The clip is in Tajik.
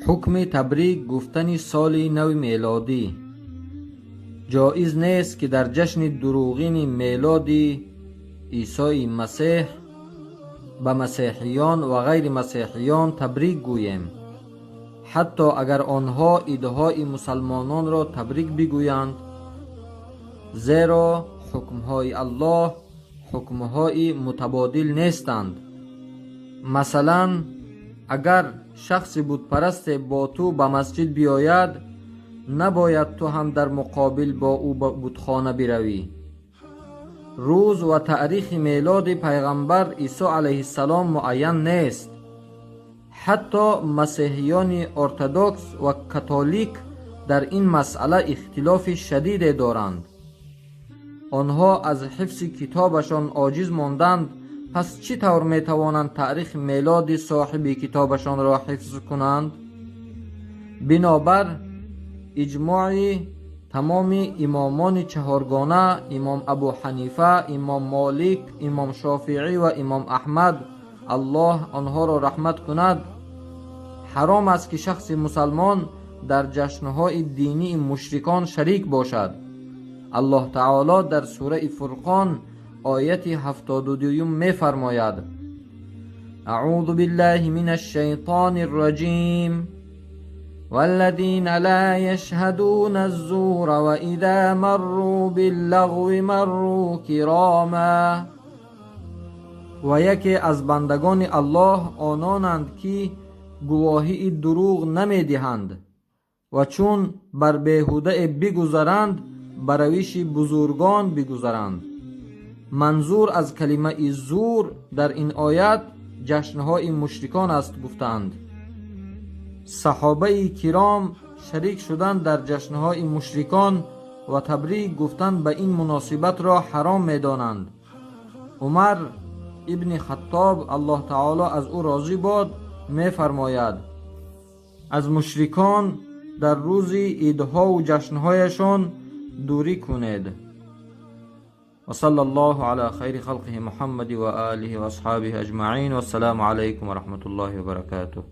Ҳукми табрик гуфтани соли нави мелодӣ. Ҷоиз нест, ки дар ҷашни дурӯғини мелоди Исои Масеҳ ба масеҳиён ва ғайри масеҳиён табрик гӯем, ҳатто агар онҳо идҳои мусалмононро табрик бигӯянд, зеро ҳукмҳои Аллоҳ ҳукмҳои мутабодил нестанд. Масалан, агар шахси бутпарасте бо ту ба масҷид биёяд, набояд ту ҳам дар муқобил бо ӯ ба бутхона биравӣ. Рӯз ва таърихи мелоди пайғамбар Исо алайҳиссалом муайян нест. Ҳатто масеҳиёни ортодокс ва католик дар ин масъала ихтилофи шадиде доранд. Онҳо аз ҳифзи китобашон оҷиз монданд, пас чӣ тавр метавонанд таърихи мелоди соҳиби китобашонро ҳифз кунанд? Бинобар иҷмои тамоми имомони чаҳоргона, имом Абу Ҳанифа, имом Молик, имом Шофиӣ ва имом Аҳмад, Аллоҳ онҳоро раҳмат кунад, ҳаром аст, ки шахси мусалмон дар ҷашнҳои динии мушрикон шарик бошад. Аллоҳ таоло дар сураи Фурқон, ояти 72-юм мефармояд: أعوذ بالله من الشيطان الرجيم. والذين لا يشهدون الزور وإذا مروا باللغو مروا كراما. Ва яке аз бандагони Аллоҳ ононанд, ки гувоҳии дурӯғ намедиҳанд ва чун бар беҳудае бигузаранд, ба равиши бузургон бигузаранд. Манзур аз калимаи зур дар ин оят ҷашнҳои мушрикон аст, гуфтаанд. Саҳобаи киром шарик шудан дар ҷашнҳои мушрикон ва табрик гуфтан ба ин муносибатро ҳаром медонанд. Умар ибни Хаттоб, Аллоҳ таоло аз ӯ розӣ бод, мефармояд: «Аз мушрикон дар рӯзи идҳову ҷашнҳояшон дурӣ кунед». وصلى الله على خير خلقه محمد وآله وأصحابه أجمعين، والسلام عليكم ورحمة الله وبركاته.